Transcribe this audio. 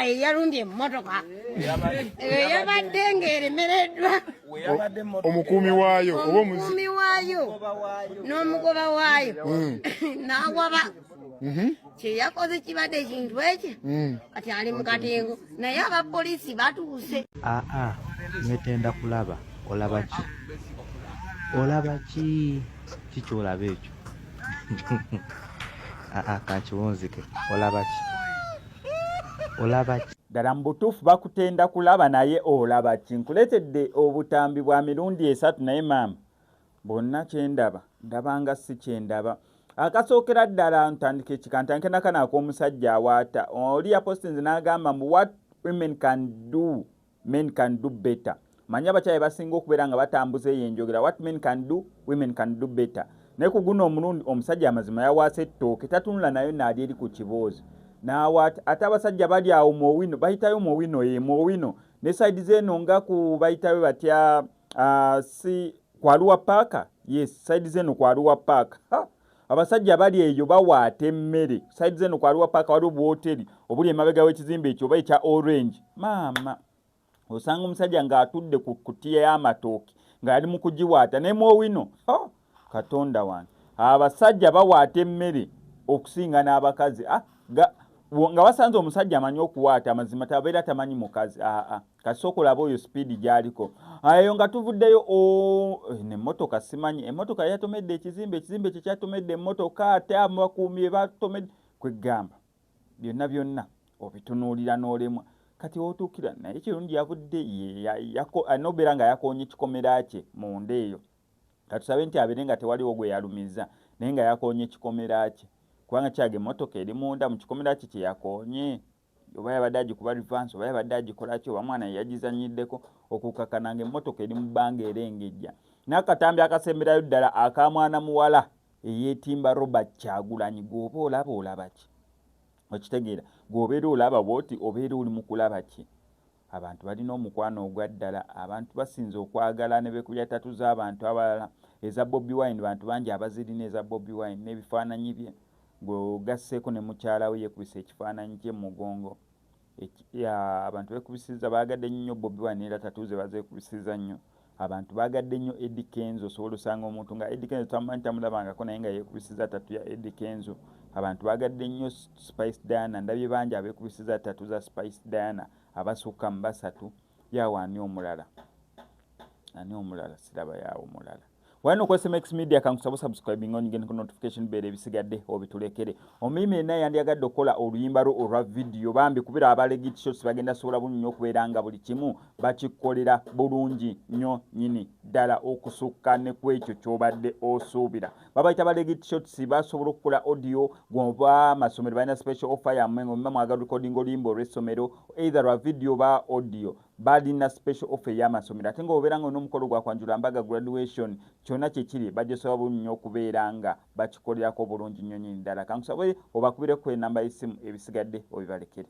Ddereeva ye yalumbye emmotoka eyabadde ng'eremereddwa. Omukuumi waayo oba omukuumi waayo n'omugoba waayo n'awaba. Kyeyakoze kibadde ekintu ekyo. Kati ali mu katengo, naye abapoliisi batuuse. Aa, nwetenda kulaba. Olaba ki? Olaba ki? Kikyolaba ekyo? Aa, kankiwunzike. Olaba ki? Olaba ki? Ddala mu butuufu bakutenda kulaba, naye olaba ki? Nkuleetedde obutambi bwa mirundi esatu, naye maama bonna kyendaba ndabanga si kyendaba. Akasookera ddala ntandika ekika, ntandike nakano ak'omusajja awaata. Oli yapostinze n'agamba mbu, "What women can do, men can do better." Manyi abakyala basinga okubeera nga batambuza eyo enjogera, "What men can do, women can do better." Naye ku guno omulundi omusajja amazima yawaasa ettooke, tatunula nayo naali eri ku kiboozi n'awaata. Ate abasajja bali awo mu Owino, bayitayo mu Owino, ye mu Owino ne side zeeno nga ku bayitayo batya, si ku Arua Park? Yes, side zeno ku Arua Park. Abasajja bali eyo bawaata emmere. Side zeno ku Arua Park waliwo buwoteri obuli emabega w'ekizimbe ekyo oba ekya orange. Maama, osanga omusajja ng'atudde ku kutiya y'amatooke ng'ali mu kugiwaata. Ne mu Owino, Katonda wange, abasajja bawaata emmere okusinga n'abakazi. Ah, nga basanze omusajja amanyi okuwaata, amazima tabeera tamanyi mukazi. Aa, kasooka olaba oyo speed gy'aliko eyo. Nga tuvuddeyo nemmotoka, simanyi emmotoka yatomedde ekizimbe, ekizimbe kye kyatomedde emmotoka, ate abakuumi batomedde. Kwegamba byonna byonna obitunuulira n'olemwa. Kati otuukira naye kirungi yavudde nobeera nga yakoonye kikomera kye munda eyo. Katusabe nti abeere nga tewaliwo gwe yalumiza, naye nga yakoonye kikomera kye, kubanga kyaga emmotoka eri munda mu kikomera kye kye yakoonye, oba yabadde agikuba reverse, oba yabadde agikola ki, oba mwana yeyagizanyiddeko, okukakana nga emmotoka eri mu bbanga erengejja. N'akatambi akasemberayo ddala akamwana muwala eyeetimba Robert Kyagulanyi. Gweoba olaba, olaba ki? Okitegeera, gweobeera olaba bwoti, obeera oli mu kulaba ki? Abantu balina omukwano ogwa ddala. Abantu basinze okwagala ne beekubya tattoo z'abantu abalala. Eza Bobi Wine bantu bangi abazirina, eza Bobi Wine n'ebifaananyi bye, ng'ogasseeko ne mukyala we yeekubisa ekifaananyi kye mu mugongo. Abantu beekubisiza, baagadde nnyo Bobi Wine, era tattoo ze bazeekubisiza nnyo. Abantu baagadde nnyo Eddy Kenzo. Osobola osanga omuntu nga Eddy Kenzo tamumanyi, tamulabangako, naye nga yeekubisiza tattoo ya Eddy Kenzo. Abantu baagadde nnyo Spice Diana. Ndabye bangi abeekubisiza tattoo za Spice Diana, abasukka mu basatu. Yawo ani omulala? Ani omulala? Siraba yawo omulala. Walina oku SMX Media. Kankusaba subscribing, onyige ku notification bell, ebisigadde obitulekere. Omuyimbi yenna yandyagadde okukola oluyimba lwo olwa vidiyo, bambi kubira aba Legit Shots, bagenda sobola bulungi nnyo okubeera nga buli kimu bakikolera bulungi nnyo nnyini ddala okusukka ne ku ekyo ky'obadde osuubira. Babayita ba Legit Shots, basobola okukola audio gwoba amasomero balina special offer yammwe nga muba mwagala recording oluyimba olw'essomero, either lwa video ba audio, balina special offer ey'amasomero. Ate nga obeera nga olina omukolo gwa kwanjula, mbaga, graduation, kyonna kyekiri, bagisobola bulungi nnyo okubeera nga bakikolerako bulungi nnyo nnyini ddala. Kankusabe obakubireko enamba y'essimu, ebisigadde obibalekere.